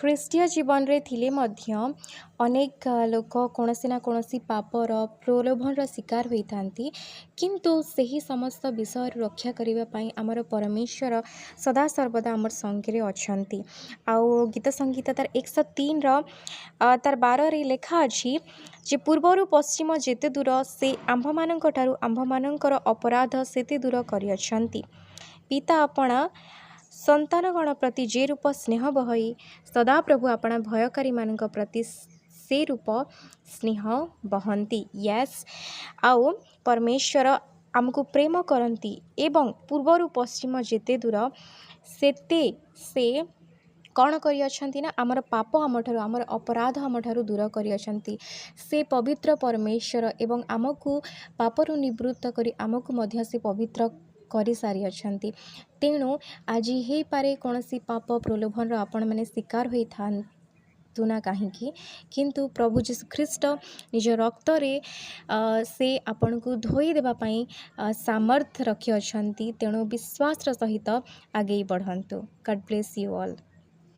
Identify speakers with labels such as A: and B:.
A: ଖ୍ରୀଷ୍ଟୀୟ ଜୀବନରେ ଥିଲେ ମଧ୍ୟ ଅନେକ ଲୋକ କୌଣସି ନା କୌଣସି ପାପର ପ୍ରଲୋଭନର ଶିକାର ହୋଇଥାନ୍ତି। କିନ୍ତୁ ସେହି ସମସ୍ତ ବିଷୟରୁ ରକ୍ଷା କରିବା ପାଇଁ ଆମର ପରମେଶ୍ୱର ସଦାସର୍ବଦା ଆମର ସଙ୍ଗରେ ଅଛନ୍ତି। ଆଉ ଗୀତ ସଂହିତା ତାର 103ର ତାର 12ରେ ଲେଖା ଅଛି ଯେ, ପୂର୍ବରୁ ପଶ୍ଚିମ ଯେତେ ଦୂର, ସେ ଆମ୍ଭମାନଙ୍କ ଠାରୁ ଆମ୍ଭମାନଙ୍କର ଅପରାଧ ସେତେ ଦୂର କରିଅଛନ୍ତି। ପିତା ଆପଣା ସନ୍ତାନଗଣ ପ୍ରତି ଯେ ରୂପ ସ୍ନେହ ବହଇ, ସଦାପ୍ରଭୁ ଆପଣା ଭୟକାରୀମାନଙ୍କ ପ୍ରତି ସେ ରୂପ ସ୍ନେହ ବହନ୍ତି। ୟେସ୍, ଆଉ ପରମେଶ୍ୱର ଆମକୁ ପ୍ରେମ କରନ୍ତି ଏବଂ ପୂର୍ବରୁ ପଶ୍ଚିମ ଯେତେ ଦୂର, ସେତେ ସେ କ'ଣ କରିଅଛନ୍ତି ନା ଆମର ପାପ ଆମଠାରୁ, ଆମର ଅପରାଧ ଆମଠାରୁ ଦୂର କରିଅଛନ୍ତି। ସେ ପବିତ୍ର ପରମେଶ୍ୱର ଏବଂ ଆମକୁ ପାପରୁ ନିବୃତ୍ତ କରି ଆମକୁ ମଧ୍ୟ ସେ ପବିତ୍ର କରିସାରିଅଛନ୍ତି। ତେଣୁ ଆଜି ହେଇପାରେ କୌଣସି ପାପ ପ୍ରଲୋଭନର ଆପଣମାନେ ଶିକାର ହୋଇଥାନ୍ତୁ ନା କାହିଁକି, କିନ୍ତୁ ପ୍ରଭୁ ଯୀଶୁ ଖ୍ରୀଷ୍ଟ ନିଜ ରକ୍ତରେ ସେ ଆପଣଙ୍କୁ ଧୋଇ ଦେବା ପାଇଁ ସାମର୍ଥ୍ୟ ରଖିଅଛନ୍ତି। ତେଣୁ ବିଶ୍ୱାସର ସହିତ ଆଗେଇ ବଢ଼ନ୍ତୁ। God bless you all.